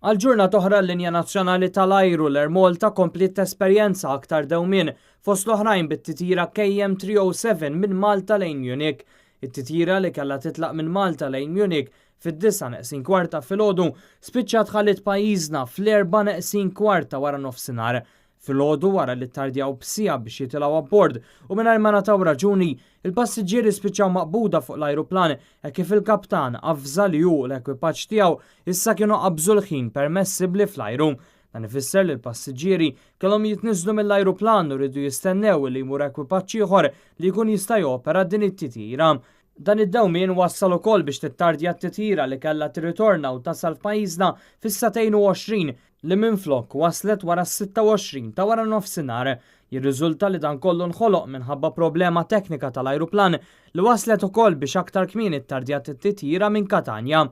Għal ġurnata oħra l-linja nazzjonali tal-ajru l-Air Malta kompliet tesperjenza aktar dewmien fost l-oħrajn bit-titjira KM307 minn Malta lejn Munich. It-titjira li kellha titlaq minn Malta lejn Munich fid-9 neqsin kwarta filgħodu spiċċat ħalliet pajjiżna fl-4 neqsin kwarta wara nofsinhar. Filgħodu wara li ttardjaw b'siegħa biex jitilgħu abbord u mingħajr ma ngħataw raġuni, il-passiġġieri spiċċaw maqbuda fuq l-ajruplan hekk kif il-kaptan avża li hu u l-ekwipaġġ tiegħu issa kienu qabżu l-ħin permessibbli fl-ajru. Dan ifisser li l-passiġġieri kellhom jitniżżlu mill-ajruplan u riedu jistennew li jmur ekwipaġġ ieħor li jkun jista' jopera din it-titjira. Dan id-dewmien wassal ukoll biex tittardja t-titjira li kellha tirritorna u tasal f'pajjiżna fis-2:20 li minflok waslet wara s-26 ta' wara nofsinhar. Jirriżulta li dan kollu nħoloq minħabba problema teknika tal-ajruplan li waslet ukoll biex aktar kmieni ttardjat it-titjira minn Katanja.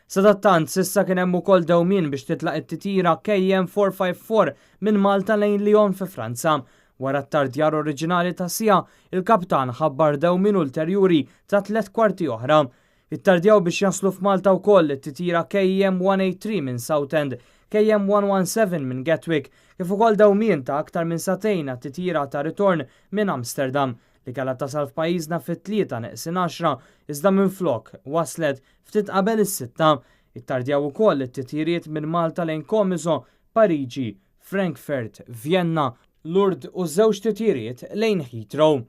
Sadattant s'issa kien hemm ukoll dewmien biex titlaq it-titjira KM454 minn Malta lejn Lyon fi Franza. Wara t-tardjar oriġinali ta' siegħa, il-kaptan ħabbar dewmien ulterjuri ta' 3/4 oħra. Ittardjaw biex jaslu f'Malta wkoll it-titjira KM183 minn Southend, KM117 minn Gatwick, kif ukoll dewmien ta' aktar minn sagħtejn għat-titjira ta' ritorn minn Amsterdam, li kellha tasal f'pajjiżna fit-3 neqsin 10 iżda minflok waslet ftit qabel is-sitta. Ittardjaw ukoll it-titjiriet minn Malta lejn Comiso, Pariġi, Frankfurt, Vjenna, Lourdes u żewġ titjiriet lejn Heathrow.